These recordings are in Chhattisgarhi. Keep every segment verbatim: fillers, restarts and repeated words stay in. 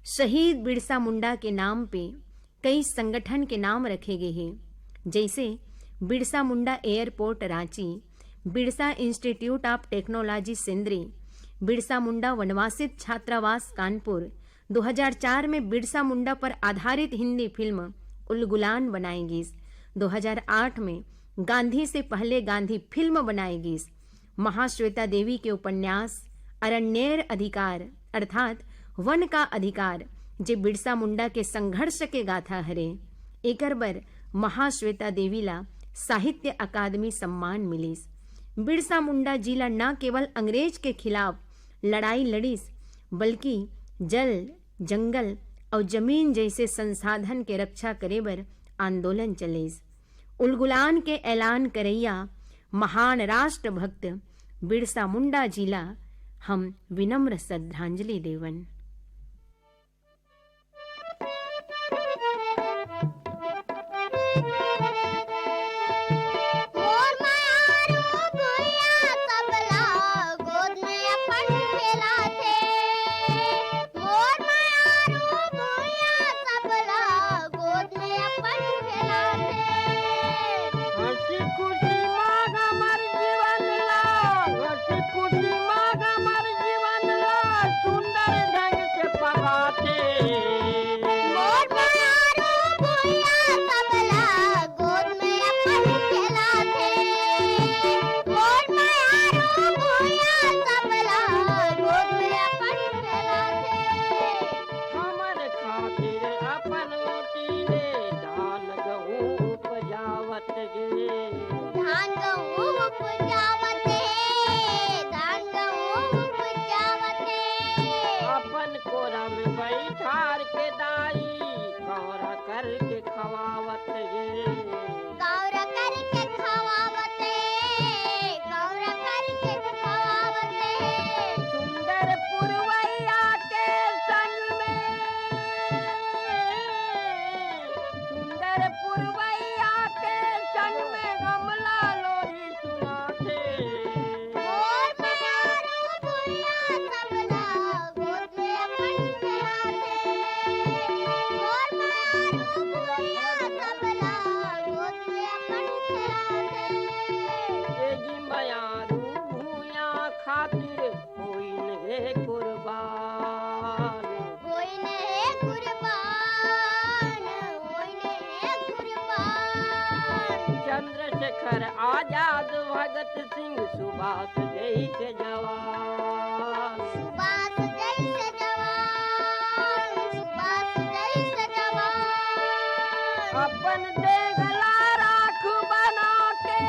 शहीद बिरसा मुंडा के नाम पे कई संगठन के नाम रखे गए हैं, जैसे Birsa Munda airport Ranchi, Birsa institute of technology Sindri, Birsa Munda वनवासित छात्रावास कानपुर। दो हज़ार चार में बिरसा मुंडा पर आधारित हिंदी फिल्म उलगुलान बनाई गईस। दो हज़ार आठ में गांधी से पहले गांधी फिल्म बनाई गईस। महाश्वेता देवी के उपन्यास अरण्येर अधिकार अर्थात वन का अधिकार, जे बिरसा मुंडा के संघर्ष के गाथा हरे, एकर बर महाश्वेता देवी ला साहित्य अकादमी सम्मान मिलिस। बिरसा मुंडा जी ला न केवल अंग्रेज के खिलाफ लड़ाई लड़िस, बल्कि जल, जंगल अउ जमीन जैसे संसाधन के रक्षा करे बर आंदोलन चलेस। उलगुलान के ऐलान करैया महान राष्ट्रभक्त बिरसा मुंडा जी ला हम विनम्र श्रद्धांजलि देवन। मोर मारू भुइयां सबला गोद में अपन खेलाथे। मोर मारू भुइयां सबला गोद में अपन खेलाथे। हंसी खुशी मांग हमर जीवन ला, हंसी खुशी मांग हमर जीवन ला, सुंदर ढंग से पढ़ाथे। मोर मारू भुइयां सबला गोद में अपन खेलाथे। मोर मारू भुइयां सबला गोद में अपन खेलाथे। हमर खातिर अपन ओटी ले धान गहूं उपजावत गे। धान गहूं उपजावत हे, धान गहूं उपजावत हे। अपन कोरा में बैठार के दाई कौरा करके खवावत हे। कौरा करके खवावत हे, कौरा करके खवावत हे। सुंदर पुरवैया के संग में, सुंदर पुरवैया के संग में गमला लोरी सुनाथे। मोर मारू भुइयां सबला गोद में अपन खेलाथे। मोर मारू भुइयां सबला गोद में अपन खेलाथे। ए जी मयारू भुइयां खातिर होइन हे कुर्बान। होइन हे कुर्बान, होइन हे कुर्बान। चंद्रशेखर आजाद, भगत सिंह, सुभाष जैसे जवान। सुभाष जैसे जवान, सुभाष जैसे जवान। अपन देगला राख बना के,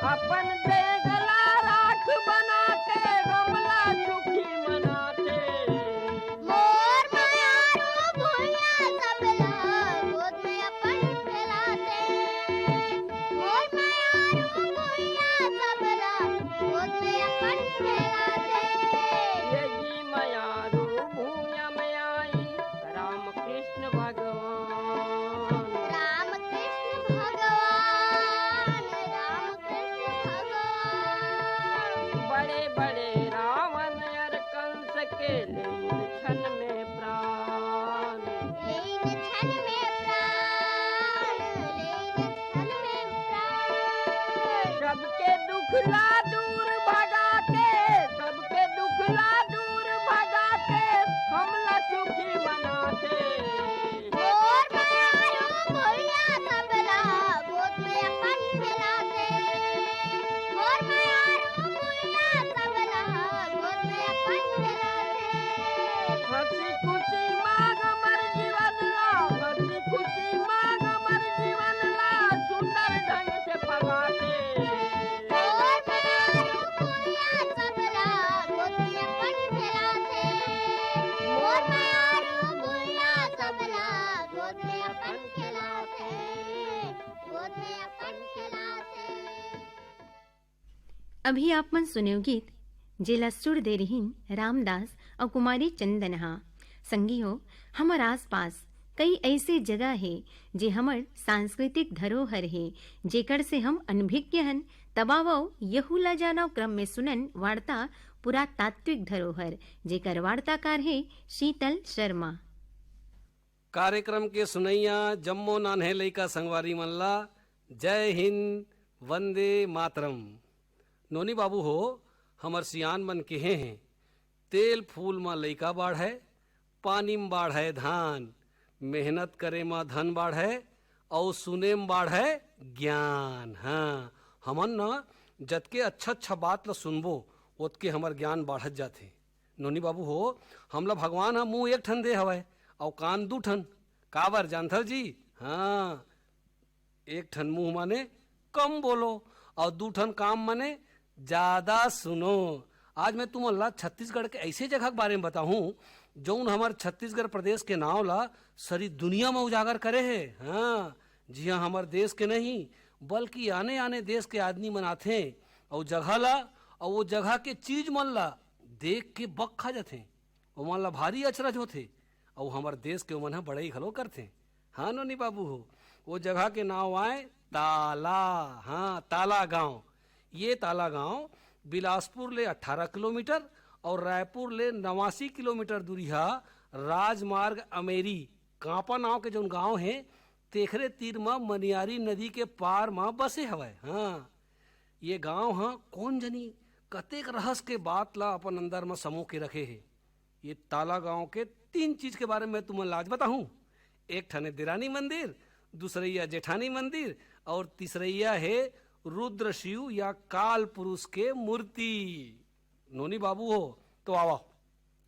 अपन देगला राख बना के गमला सुखी मनाथे। मोर मारू भुइयां सबला गोद में अपन खेलाथे। मोर मारू भुइयां सबला गोद में अपन खेलाथे। ये जी मयारू भुइयां में आई रामकृष्ण भगवान। रामकृष्ण भगवान, रामकृष्ण भगवान। बड़े बड़े रावण अर कंस के लेइन क्षण में प्राण। लेइन क्षण में प्राण, लेइन क्षण में प्राण। सबके दुख ला दूर भगा के, सबके दुख ला दूर भगा के, हमला सुखी बनाथे। मोर मारू भुइयां सबला गोद में अपन खेलाथे। मोर मारू भुइयां सबला गोद में अपन खेलाथे। हंसी खुशी मांग हमर जीवन ला, हंसी खुशी मांग हमर जीवन ला, सुंदर ढंग से पगाथे। मोर मारू भुइयां सबला गोद में अपन खेलाथे। मोर मारू भुइयां सबला गोद में अपन खेलाथे। गोद में अपन खेलाथे। अभी आप मन सुनेव गीत, जेला सुर दे रहिन रामदास अउ कुमारी चंदन हा। संगी हो, हमर आसपास कई ऐसे जगह हे, जे हमर सांस्कृतिक धरोहर हे, जेकर से हम अनभिज्ञ हन। तब आवव, यहू ला जानव क्रम में सुनन वार्ता पुरातात्विक धरोहर, जेकर वार्ताकार हे शीतल शर्मा। कार्यक्रम के सुनैया जम्मो नान्हे लइका संगवारी मन ला जय हिंद, वंदे मातरम। नोनी बाबू हो, हमर सियान मन केहे हे, तेल फूल म लइका बाढ़य, पानी म बाढ़य धान, मेहनत करे म धन बाढ़य, अउ सुने म बाढ़य ज्ञान। हाँ, हमन न जतके अच्छा अच्छा बात ल सुनबो, ओतके हमर ज्ञान बाढ़त जाथे। नोनी बाबू हो, हमला भगवान ह मुंह एक ठन दे हवय अउ कान दू ठन। काबर जानथव जी? हाँ, एक ठन मुंह माने कम बोलो अउ दू ठन काम माने ज्यादा सुनो। आज मैं तुमन ला छत्तीसगढ़ के ऐसे जगह के बारे में बताहूं, जौन हमर छत्तीसगढ़ प्रदेश के नाव ला सारी दुनिया में उजागर करे हे। हाँ, जिहां हमर देश के नहीं, बल्कि आने आने देश के आदमी मन आथे अउ जगह ला अउ वो जगह के चीज मन ला देख के बक खा जाथे। ओमन ला भारी अचरज होथे अउ हमर देश के ओमन ह बड़ई घलो करथे। हाँ नोनी बाबू हो, वो जगह के नाव आय ताला। हाँ, ताला गांव। ये ताला गांव बिलासपुर ले अठारह किलोमीटर अउ रायपुर ले नवासी किलोमीटर दूरिहा राजमार्ग अमेरी कांपा नाव के जौन गांव हे, तेखरे तीर म मनियारी नदी के पार म बसे हवय। हाँ, ये गांव ह कोन जनी कतेक रहस के बात ला अपन अंदर म समो के रखे हे। ये ताला गांव के तीन चीज के बारे में तुमन ला आज बताहूं। एक ठने देरानी मंदिर, दूसरैया जेठानी मंदिर अउ तीसरैया हे रुद्र शिव या काल पुरुष के मूर्ति। नोनी बाबू हो, तो आवा,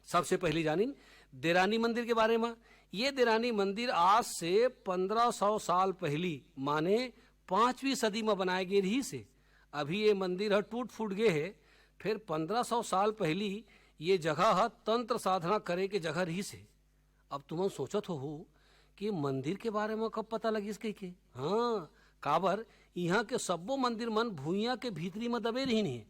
सबसे पहली जानिन देरानी मंदिर के बारे में। ये देरानी मंदिर आज से पंद्रह सौ साल पहली, माने पांचवी सदी में बनाए गे रहिस हे। अभी ये मंदिर ह टूट फूट गे हे, फिर पंद्रह सौ साल पहली ये जगह ह तंत्र साधना करे के जगह रहिस हे। अब तुमन सोचत होहू कि मंदिर के बारे में कब पता लगिस कहिके। हाँ, काबर इहाँ के सब्बो मंदिर मन भुइयां के भीतरी म दबे रहिन हे।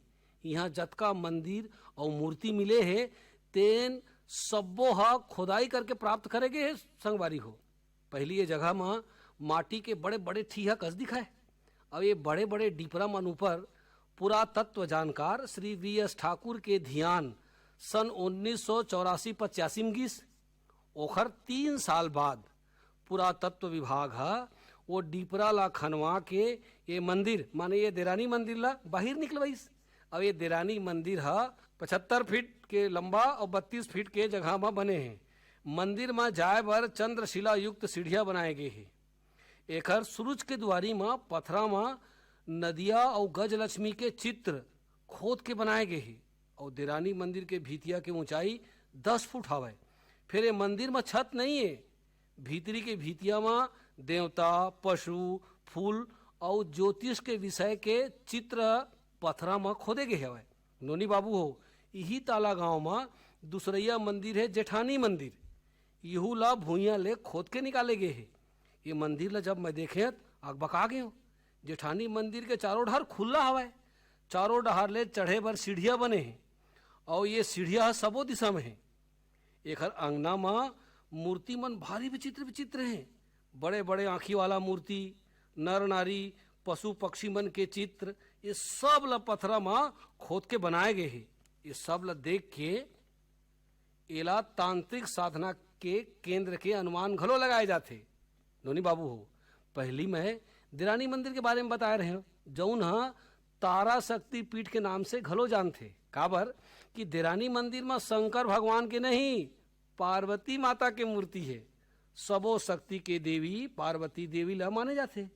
इहाँ जतका मंदिर अउ मूर्ति मिले हे, तेन सब्बो ह खोदाई करके प्राप्त करे गे हे संगवारी हो। पहिली ये जगह म माटी के बड़े-बड़े ठीहा कस दिखय। अउ ये बड़े-बड़े डीपरा मन ऊपर पुरातत्व जानकार श्री वी एस ठाकुर के धियान सन उन्नीस सौ चौरासी पचासी म गिस। ओखर तीन साल बाद पुरातत्व विभाग ह वो डीपरा ला खनवा के ये मंदिर, माने ये देरानी मंदिर ला बाहिर निकलवाइस। अउ ये देरानी मंदिर ह पचहत्तर फीट के लंबा अउ बत्तीस फीट के जगह म बने हे। मंदिर म जाय बर चंद्रशिला युक्त सीढ़िया बनाए गे हे। एखर सुरुज के दुआरी म पथरा म नदिया अउ गजलक्ष्मी के चित्र खोद के बनाए गे हे। अउ देरानी मंदिर के भीतिया के ऊंचाई दस फुट हवय। फेर ये मंदिर म छत नइये। भीतरी के भीतिया म देवता, पशु, फूल अउ ज्योतिष के विषय के चित्र पथरा म खोदे गे हवय। नोनी बाबू हो, इही ताला गांव म दूसरैया मंदिर हे जेठानी मंदिर। इहू ला भुइयां ले खोद के निकाले गे हे। ये मंदिर ला जब मैं देखेंव त अकबका गेंव। जेठानी मंदिर के चारों डहर खुल्ला हवय। चारों डहर ले चढ़े बर सीढ़िया बने हे। अउ ये सीढ़िया ह सबो दिशा म हे। एखर अंगना म मूर्ति मन भारी विचित्र विचित्र हे। बड़े-बड़े आँखी वाला मूर्ति, नर-नारी, पशु-पक्षी मन के चित्र, ये सब ल पथरा म खोद के बनाए गे हे। ये सब ल देख के एला तांत्रिक साधना के केंद्र के अनुमान घलो लगाए जाथे। नोनी बाबू हो, पहिली मैं देरानी मंदिर के बारे म बताए रहेंव, जऊन ह तारा शक्ति पीठ के नाम से घलो जानथे। काबर कि देरानी मंदिर म शंकर भगवान के नहीं, पार्वती माता के मूर्ति हे। सबो शक्ति के देवी पार्वती देवी ल माने जाथे।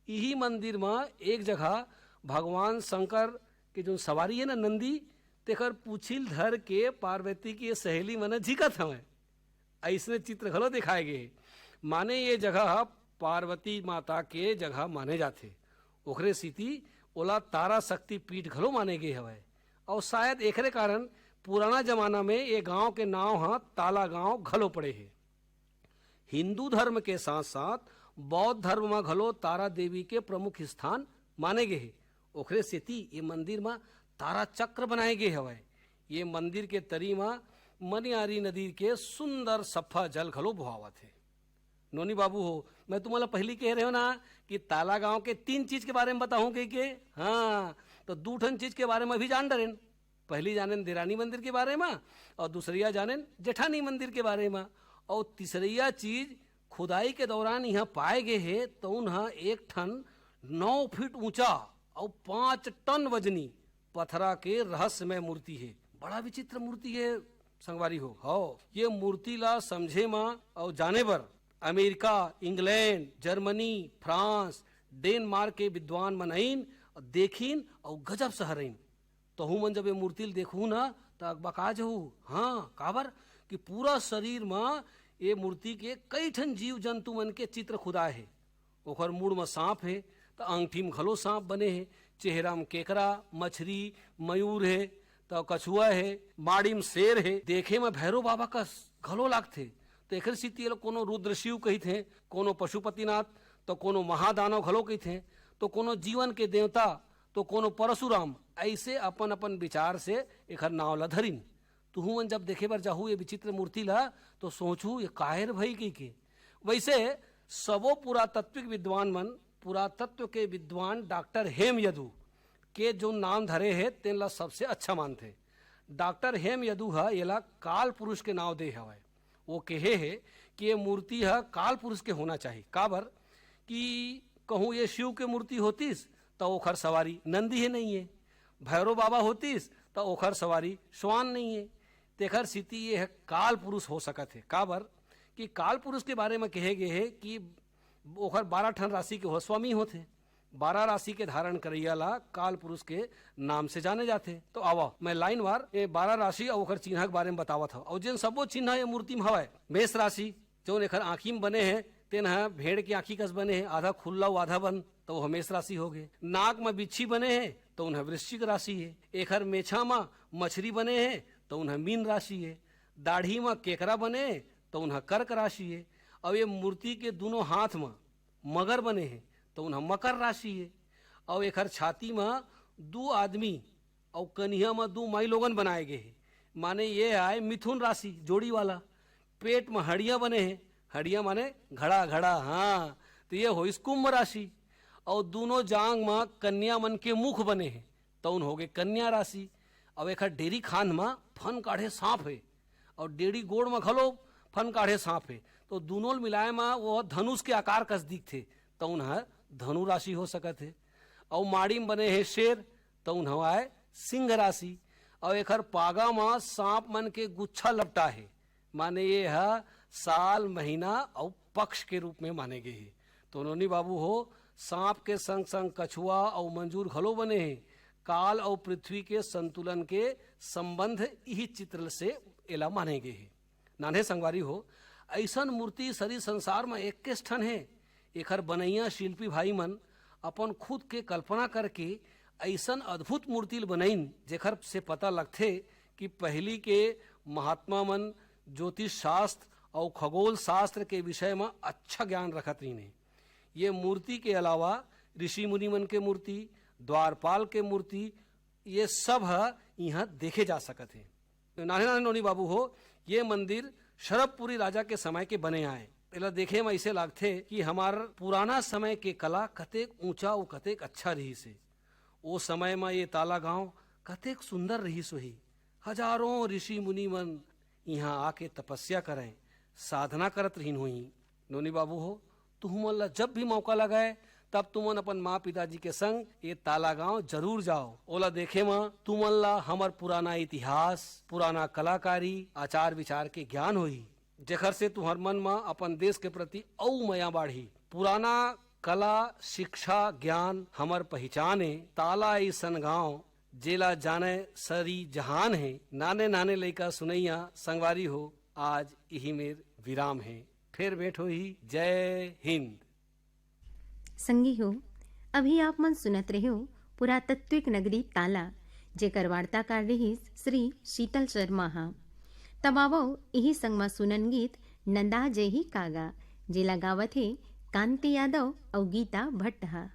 इही मंदिर म एक जगह भगवान शंकर के जऊन सवारी हे ना नंदी, तेकर पूछी ल धर के पार्वती के सहेली मन ह झिकत हवय। अइसने चित्र घलो दिखाए गे हे। माने ये जगह ह पार्वती माता के जगह माने जाथे। ओखरे सेती ओला तारा शक्ति पीठ घलो माने गे हवय। अउ शायद एकरे कारण पुराना जमाना म ये गांव के नांव ह ताला गांव घलो पड़े हे। हिंदू धर्म के साथ-साथ बौद्ध धर्म म घलो तारा देवी के प्रमुख स्थान माने गे हे। ओखरे सेती ये मंदिर म तारा चक्र बनाए गे हवय। ये मंदिर के तरी म मनियारी नदी के सुंदर सफा जल घलो बोहावत हे। नोनी बाबू हो, मैं तुमन ला पहिली कहे रहेंव ना कि ताला गांव के तीन चीज के बारे म बताहूं कहिके। हाँ, तो दू ठन चीज के बारे म अभी जान डरेन। पहली जानेन देरानी मंदिर के बारे म, अउ दूसरइया जानेन जेठानी मंदिर के बारे म। अउ तीसरइया चीज, खुदाई के दौरान इहाँ पाए गे हे, तउन ह एक ठन नौ फीट ऊंचा अउ पाँच टन वजनी पथरा के रहस्यमय मूर्ति हे। बड़ा विचित्र मूर्ति हे संगवारी हो। हव, ये मूर्ति ला समझे म अउ जाने बर America, England, Germany, France, Denmark के विद्वान मन आइन, देखिन अउ गजब सहरइन। तहू मन जब ये मूर्ति ल देखहू न, त अकबका जहू। हाँ, काबर कि पूरा शरीर म ये मूर्ति के कई ठन जीव जंतु मन के चित्र खुदाए हे। ओखर मुड़ म सांप हे, त अंगठी म घलो सांप बने हे, चेहरा म केकरा, मछरी, मयूर हे, त कछुआ हे, माड़ी म शेर हे, देखे म भैरव बाबा कस घलो लागथे। त एखर सेती एला कोनो रुद्र शिव कहिथे, कोनो पशुपतिनाथ, त कोनो महादानव घलो कहिथे, त कोनो जीवन के देवता, त कोनो परशुराम। अइसे अपन-अपन विचार से एखर नांव ल धरिन। तुहू मन जब देखे बर जाहू ये विचित्र मूर्ति ल, त सोचहू, ये कायर भई कहिके। वइसे सबो पुरातात्विक विद्वान मन, पुरातत्व के विद्वान डॉक्टर हेम यदु के जो नाम धरे हे, तेन ला सबसे अच्छा मानथे। डॉक्टर हेम यदु ह एला काल पुरुष के नांव दे हवय। वो कहे हे कि ये मूर्ति ह काल पुरुष के होना चाही। काबर कि कहूँ ये शिव के मूर्ति होतिस, त ओखर सवारी नंदी हे नइये, भैरव बाबा होतिस, त ओखर सवारी श्वान नइये। तेखर सेती ये ह काल पुरुष हो सकत हे। काबर कि काल पुरुष के बारे म कहे गे हे कि ओखर बारह ठन राशि के हो स्वामी होथे। बारह राशि के धारण करइया ला काल पुरुष के नाम से जाने जाथे। तो आवा, मैं लाइनवार ये बारह राशि अउ ओखर चिन्हा के बारे म बतावत हव। अउ जेन सब्बो चिन्हा ये मूर्ति म हवय, मेष राशि, जउन एखर आँखी म बने हे, तेन ह भेड़ के आँखी कस बने हे, आधा खुल्ला अउ आधा बंद, त वो ह मेष राशि होगे। नाक म बिच्छी बने हे, त उन ह वृश्चिक राशि हे। एखर मेछा म मछरी बने हे, त उन ह मीन राशि हे। दाढ़ी म केकरा बने हे, त उन ह कर्क राशि हे। अउ ये मूर्ति के दूनों हाथ म मगर बने हे, त उन ह मकर राशि हे। अउ एखर छाती म दू आदमी अउ कनिहा म दू माईलोगन बनाए गे हे, माने ये आय मिथुन राशि, जोड़ी वाला। पेट म हड़िया बने हे, हड़िया माने घड़ा, घड़ा, हाँ, त ये होइस कुंभ राशि। अउ दूनों जांग म कन्या मन के मुख बने हे, तउन होगे कन्या राशि। अउ एखर डेरी खांध म फन काढ़े सांप हे, अउ डेरी गोड़ म घलो फन काढ़े सांप हे, तो दूनों ल मिलाए म वो धनुष के आकार कस दिखथे, तउन ह धनु राशि हो सकत हे। अउ माड़ी म बने हे शेर, तउन ह आय सिंह राशि। अउ एखर पागा म सांप मन के गुच्छा लपटा हे, माने ये ह साल, महीना अउ पक्ष के रूप में माने गे हे। तो नोनी बाबू हो, सांप के संग संग कछुआ अउ मंजूर घलो बने हे। काल अउ पृथ्वी के संतुलन के संबंध इही चित्र से एला माने गे हे। नान्हे संगवारी हो, अइसन मूर्ति सरी संसार म एक्केस ठन हे। एखर बनइया शिल्पी भाई मन अपन खुद के कल्पना करके अइसन अद्भुत मूर्ति ल बनइन, जेखर से पता लगथे कि पहिली के महात्मा मन ज्योतिष शास्त्र अउ खगोल शास्त्र के विषय म अच्छा ज्ञान रखत रहिन हे। ये मूर्ति के अलावा ऋषि मुनि मन के मूर्ति, द्वारपाल के मूर्ति, ये सब ह इहाँ देखे जा सकत हे। नान्हे नान्हे नोनी बाबू हो, ये मंदिर शरभपुरी राजा के समय के बने आय। एला देखे म अइसे लागथे कि हमार पुराना समय के कला कतेक ऊंचा अउ कतेक अच्छा रिहिस हे। ओ समय म ये ताला गांव कतेक सुंदर रिहिस होही। हजारों ऋषि मुनि मन इहाँ आके तपस्या करय, साधना करत रहिन होही। नोनी बाबू हो, तुमन ला जब भी मौका लगय, तब तुमन अपन माँ पिताजी के संग ये ताला गांव जरूर जाओ। ओला देखे म तुमन ला हमर पुराना इतिहास, पुराना कलाकारी, आचार विचार के ज्ञान होही, जेखर से तुहर मन म अपन देश के प्रति अउ मया बाढ़ही। पुराना कला, शिक्षा, ज्ञान हमर पहिचान ए। ताला अइसन गांव, जेला जानय सरी जहान हे। नाने नाने लइका सुनइया संगवारी हो, आज इही मेर विराम हे। फेर भेंट होही। जय हिंद। संगी हो, अभी आप मन सुनत रहे हो पुरातत्विक नगरी ताला, जेकर वार्ताकार रहिस श्री शीतल शर्मा हा। तब आवो, इही संग म सुनन गीत नंदा जय ही कागा, जेला गावत हे कांति यादव अउ गीता भट्ट हा।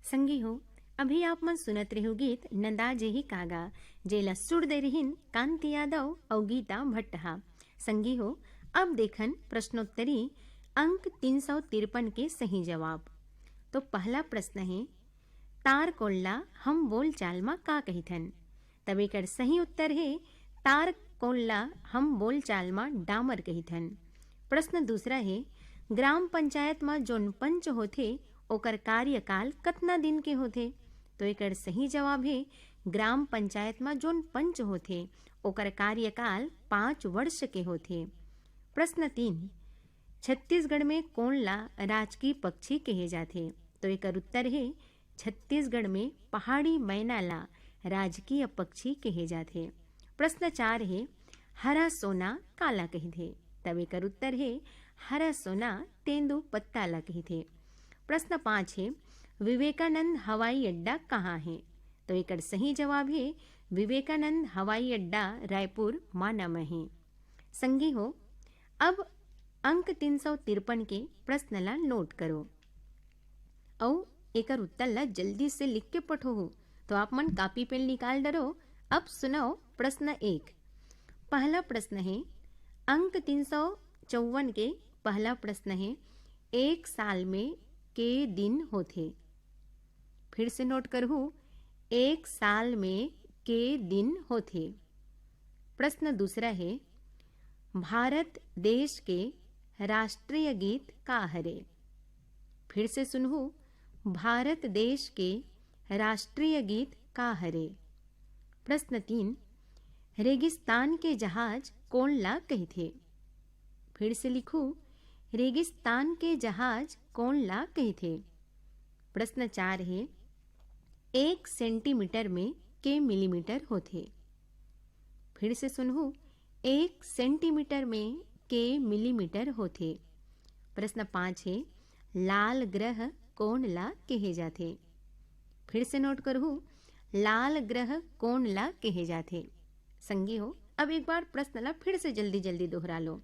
संगी हो, अभी आप मन सुनत रेहू गीत नंदा जेही कागा, जेला सुर दे रिहिन कांति यादव अउ गीता भट्ट हा। संगी हो, अब देखन प्रश्नोत्तरी अंक तीन सौ तिरपन के सही जवाब। तो पहला प्रश्न हे, तार कोन ला हम बोलचाल म का कहिथन? तब एकर सही उत्तर हे, तार कोन ला हम बोलचाल म डामर कहिथन। प्रश्न दूसरा हे, ग्राम पंचायत म जोन पंच होथे, ओकर कार्यकाल कतना दिन के होथे? तो एकर सही जवाब हे, ग्राम पंचायत म जोन पंच होथे, ओकर कार्यकाल पाँच वर्ष के होथे। प्रश्न तीन, छत्तीसगढ़ में कोन ला राजकीय पक्षी कहे जाथे? तो एकर उत्तर हे, छत्तीसगढ़ में पहाड़ी मैना ला राजकीय पक्षी कहे जाथे। प्रश्न चार हे, हरा सोना काला कहिथे? तब एकर उत्तर हे, हरा सोना तेंदू पत्ता ला कहिथे। प्रश्न पाँच हे, विवेकानंद हवाई अड्डा कहाँ हे? तो एकर सही जवाब हे, विवेकानंद हवाई अड्डा रायपुर माना म हे। संगी हो, अब अंक तीन सौ तिरपन के प्रश्न ला नोट करो अउ एकर उत्तर ला जल्दी से लिख के पठोहू। तो आप मन कॉपी पेन निकाल डरो। अब सुनव प्रश्न एक। पहला प्रश्न हे, अंक तीन सौ चौवन के पहला प्रश्न हे, एक साल में के दिन होथे? फिर से नोट करहू, एक साल में के दिन होथे? प्रश्न दूसरा हे, भारत देश के राष्ट्रीय गीत का हरे? फिर से सुनहू, भारत देश के राष्ट्रीय गीत का हरे? प्रश्न तीन, रेगिस्तान के जहाज कोन ला कहिथे? फिर से लिखू, रेगिस्तान के जहाज कोन ला कहिथे? प्रश्न चार हे, एक सेंटीमीटर में के मिलीमीटर होथे? फिर से सुनहू, एक सेंटीमीटर में के मिलीमीटर होथे? प्रश्न पाँच हे, लाल ग्रह कोन ला कहे जाथे? फिर से नोट करहू, लाल ग्रह कोन ला कहे जाथे? संगी हो, अब एक बार प्रश्न ला फिर से जल्दी जल्दी दोहरा लो।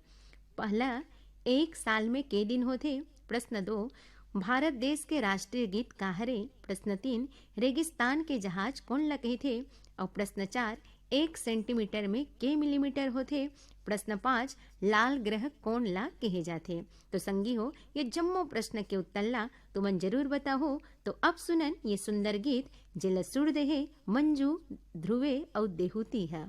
पहला, एक साल में के दिन होथे? प्रश्न दो, भारत देश के राष्ट्रीय गीत का हरे? प्रश्न तीन, रेगिस्तान के जहाज कोन ला कहिथे? और प्रश्न चार, एक सेंटीमीटर में के मिलीमीटर होथे? प्रश्न पाँच, लाल ग्रह कोन ला कहे जाथे? तो संगी हो, ये जम्मो प्रश्न के उत्तर ला तुमन जरूर बताहो। तो अब सुनन ये सुंदर गीत, जेला सुर देहे मंजू, ध्रुवे अउ देहूती ह।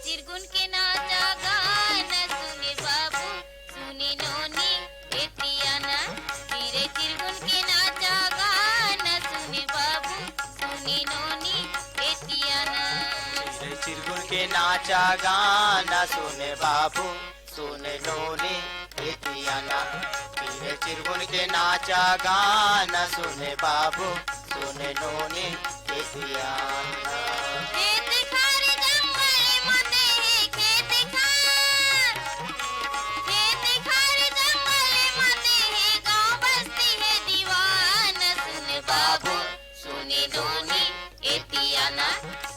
चिरगुन के नाचा गाना सुने बाबू, सुने नोनी, एतियाना। चिरे चिरगुन के नाचा गाना सुने बाबू, सुने नोनी, एतियाना। चिरे चिरगुन के नाचा गाना सुने बाबू, सुने नोनी, एतियाना। चिरे चिरगुन के नाचा गाना सुने बाबू, सुने नोनी, एतियाना। खेत खार जंगल मते हे, खेत खार। खेत खार जंगल मते हे, गाँव बस्ती हे दीवाना। सुने बाबू, सुने नोनी, एतियाना।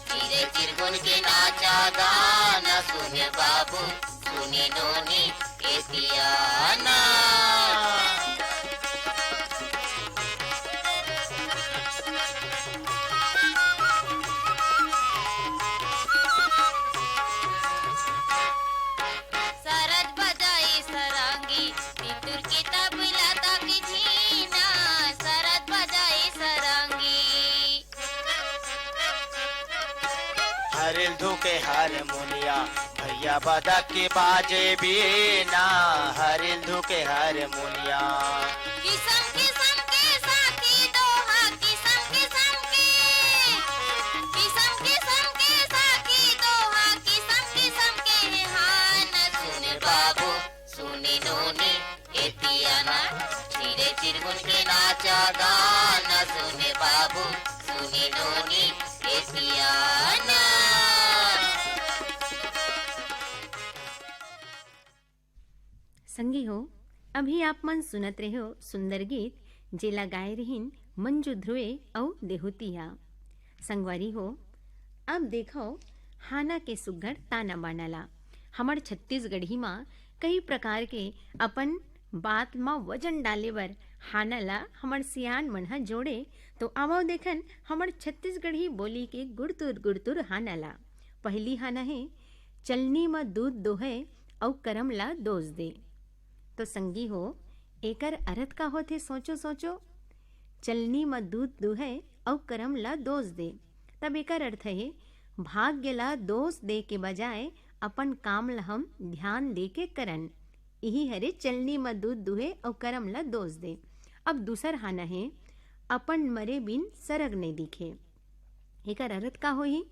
चिरे चिरगुन के नाचा गाना सुने बाबू, सुने नोनी, एतियाना। सरज बजाई सरांगी, पितुर के तबला तक झीना। सरज बजाई सरांगी। हरिल धुके हारमोनिया, भैया बदक के बाजे बीना। हरिल धुके हारमोनिया। किसम किसम के साथी दोहा, किसम किसम के, किसम किसम के साथी दोहा, किसम किसम के हाना। सुने बाबू, सुने नोनी, एतियाना। चिरे चिरगुन के नाचा गाना सुने बाबू, सुने नोनी, एतियाना। संगी हो, अभी आप मन सुनत रहे हो सुंदर गीत, जेला गाए रहिन मंजू ध्रुवे अउ देहूतिया। संगवारी हो, अब देखो हाना के सुग्घर ताना बाना ला। हमर छत्तीसगढ़ी म कई प्रकार के अपन बात म वजन डाले बर हाना ला हमर सियान मन ह जोड़े। तो आवव देखन हमर छत्तीसगढ़ी बोली के गुड़तुर गुड़तुर हाना ला। पहिली हाना हे, चलनी म दूध दोहे अउ करम ला दोष दे। तो संगी हो, एकर अरथ का होथे? सोचो, सोचो। चलनी म दूध दुहय अउ करम ल दोष दे। तब एकर अर्थ हे, भाग्य ल दोष दे के बजाय अपन काम ल हम ध्यान दे के करन। इही हरे चलनी म दूध दुहे अउ करम ल दोष दे। अब दूसर हाना हे, अपन मरे बिन सरग नइ दिखे। एकर अरथ का होही?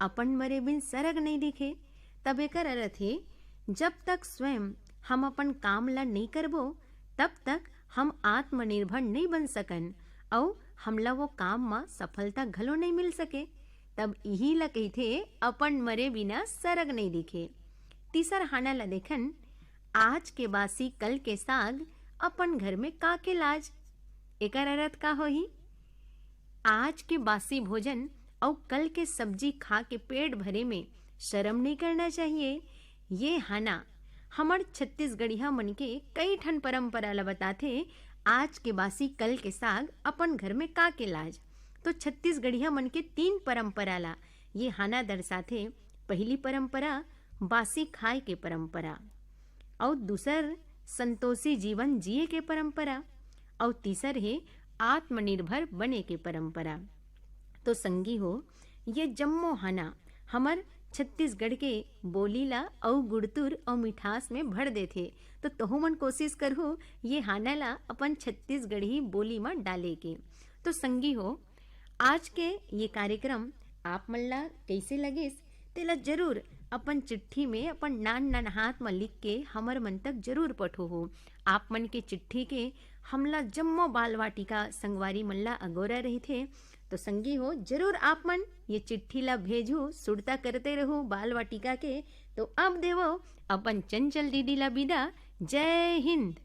अपन मरे बिन सरग नइ दिखे। तब एकर अरथ हे, जब तक स्वयं हम अपन काम ल नइ करबो, तब तक हम आत्मनिर्भर नइ बन सकन अउ हमला वो काम म सफलता घलो नइ मिल सके। तब इही ल कहिथे, अपन मरे बिना सरग नइ दिखे। तीसर हाना ल देखन, आज के बासी कल के साग, अपन घर में का के लाज। एकर अरथ का होही? आज के बासी भोजन अउ कल के सब्जी खा के पेट भरे में शरम नइ करना चाहिए। ये हाना हमर छत्तीसगढ़िया मन के कई ठन परंपरा ल बताथे। आज के बासी कल के साग, अपन घर में का के लाज। तो छत्तीसगढ़िया मन के तीन परंपरा ला ये हाना दर्शाथे। पहिली परंपरा बासी खाए के परंपरा, अउ दूसर संतोषी जीवन जिए के परंपरा, अउ तीसर हे आत्मनिर्भर बने के परंपरा। तो संगी हो, ये जम्मो हाना हमर छत्तीसगढ़ के बोली ला अउ गुड़तुर अउ मिठास में भर देथे। तो तोहू मन कोशिश करहू ये हाना ला अपन छत्तीसगढ़ी बोली म डाले के। तो संगी हो, आज के ये कार्यक्रम आप मन ला कइसे लगिस, तेला जरूर अपन चिट्ठी में अपन नान नान हाथ म लिख के हमर मन तक जरूर पठोहू। आप मन के चिट्ठी के हमला जम्मो बाल वाटिका संगवारी मन ला अगोरा रहिथे। तो संगी हो, जरूर आप मन ये चिट्ठी ला भेजू, सुरता करते रहू बाल वाटिका के। तो अब देवो अपन चंचल दीदी ला विदा। जय हिंद।